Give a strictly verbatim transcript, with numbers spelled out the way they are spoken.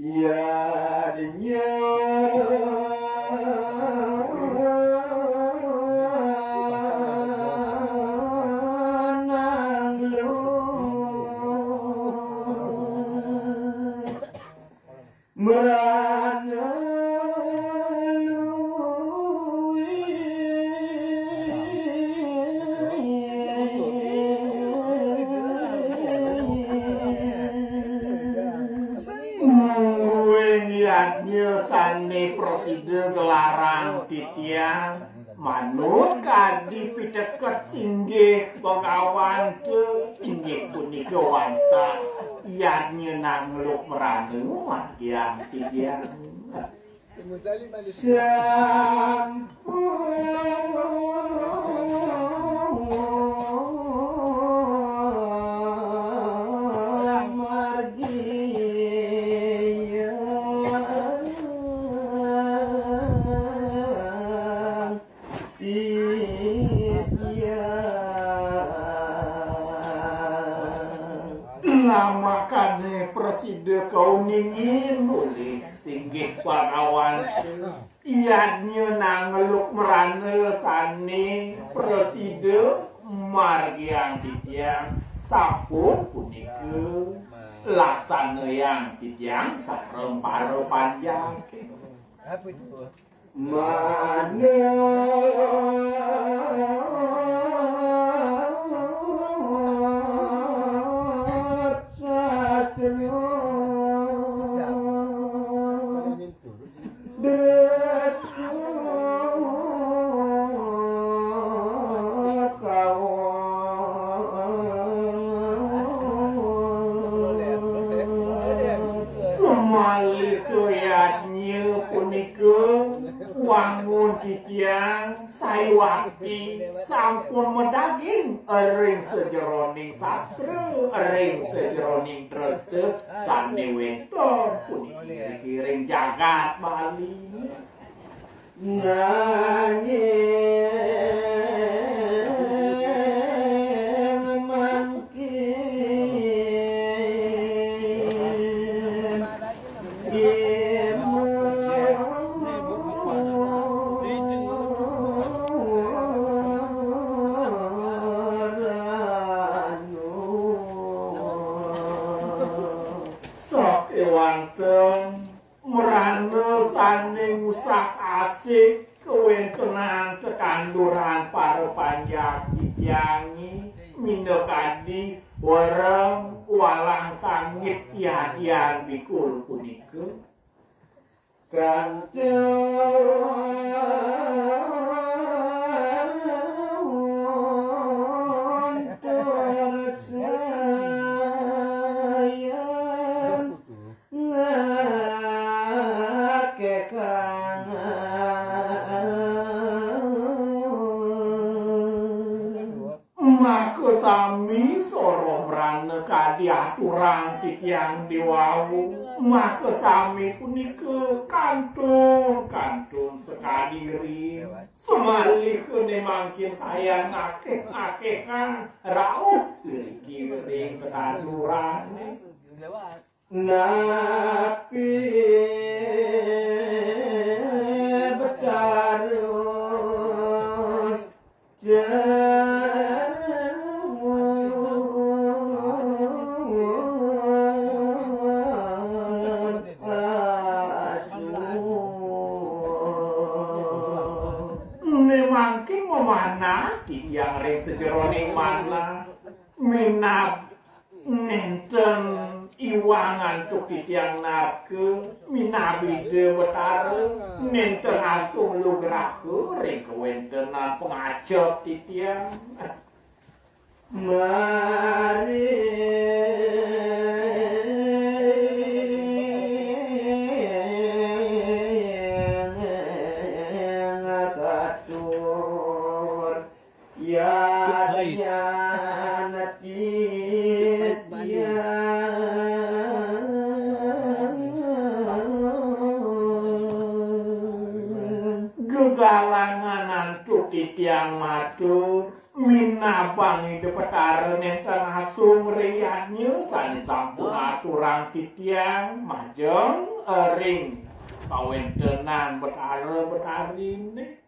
Yadnya nang lu merana lui. Mungguing yadnya sané prasida gelarang titiang, manut kadi piteket singgih Begawan té, inggih punika wantah yadnya nang luk merana margiang titiang. Sampun margi titiang. Namakané prasida kauningin ulih singgih Begawan. Yadnya nang luk merana sané prasida margiang titiang, sampun punika laksanayang titiang sareng para panjak. Apa itu? Manut sastra. Drestu kaum. Sumalih yadnya punika wangun titiang sayuwakti sampun madaging ring sajeroning sastra, ring sajeroning dresta sané wénten puniki ring jagat Bali. Nanging mangkin Sakéwanten merana sané ngusah-asih kawéntenan tetanduran para panjak titiangé, minakadi wereng walang sangit yadian bikul punika. Kantun tur sayan ngakekang. Maka sami soroh mrana kadi aturang titiang diwawu, maka sami punika kantun-kantun sakadi ring. Samalihané mangkin sayan ngakeh-ngakehang rauh iriki ring tetandurané. Napi Betara Né mangkin mamanah titiang ring sajeroning manah minab Nénten iwang antuk titiang narka, minab Ida Betara, nénten asung lugraha ring kawéntenan pangajap titiang. Mari ngatur. Yadnya titiang. Gegalangan antuk titiang matur, minabang Ida Betara nénten asung ring yadnya sané sampun aturang titiang, majeng Ring pawéntenan Betara Betariné.